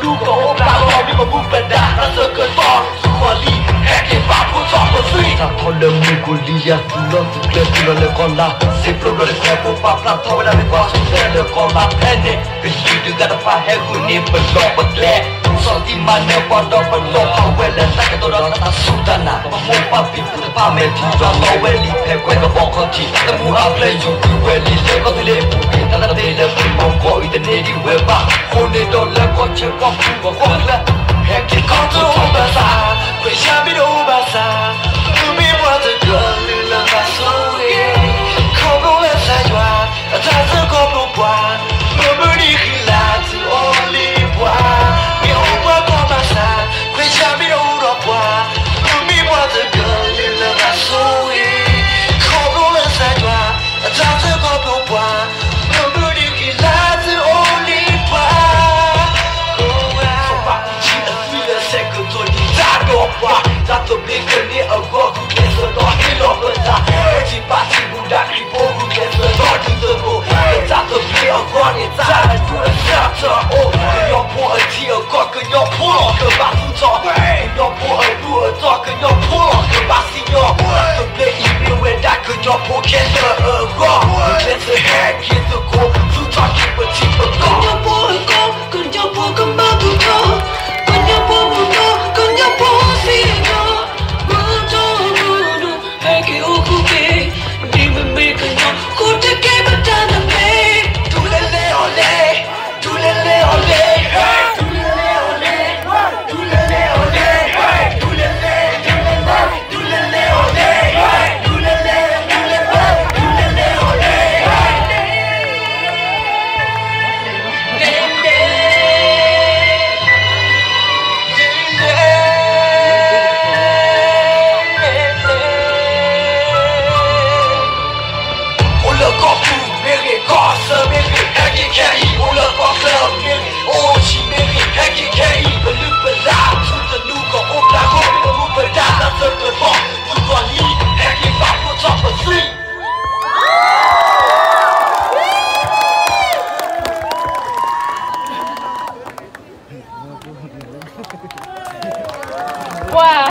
သူၣ်ကအိၣ်ဖျါထီၣ်မ့ၢ်ပမူပဒါ တၢ်ဆၢကတီၢ်ဆူၣ်ထီၣ်လံ ဟဲက့ၤပာ်ဖှိၣ်ထီၣ်ပသွံၣ် စးထီၣ်လၢမုၢ်ကိၢ်လံယၤ သူၣ်လီၤသူၣ်ကျဲ သူၣ်လီၤလၢကီၢ်လါ စ့ဖျိးဘျီတခွဲး ပိၢ်ပာ်ဖျါထီၣ်ဝဲဒၣ်မ့ၢ်ပှၤဆူၣ်ကျဲလၢကီၢ်လါဖဲန့ၣ် ပယုၢ်တဂၤတဖၣ်ဟဲဃုာ်န့ၢ်ပလီၢ်ပကျဲ ပူၤစီၤတံၢ်မၤနၢၤပှၤဒီးပလီၢ်ဖးဝဲလၢတၢ်ကတိၤဒီးတၢ်စူၢ်တၢ်နာ် ပမိၢ်ပၢ်ဖံဖုတဖၣ်မဲာ်ထံလီၤလီၤဝဲလံ ဖဲကွဲကဘီခီၣ်ထံး တမူအကျဲယူၤကွံာ်ဝဲလံ လၢကီၢ်သူလ့ၤပူၤကွံာ် တၢ်လၢတ့လၢပံၤပိာ်ကီၢ်အံၤတန့ၢ်ဒံးဝဲဘၣ် အဃိန့ၣ်ဒီးလၢကီၢ်ဆၢကီၢ်ပူၤကီၢ်ချၢ ဟဲက့ၤခီၣ်ထီၣ်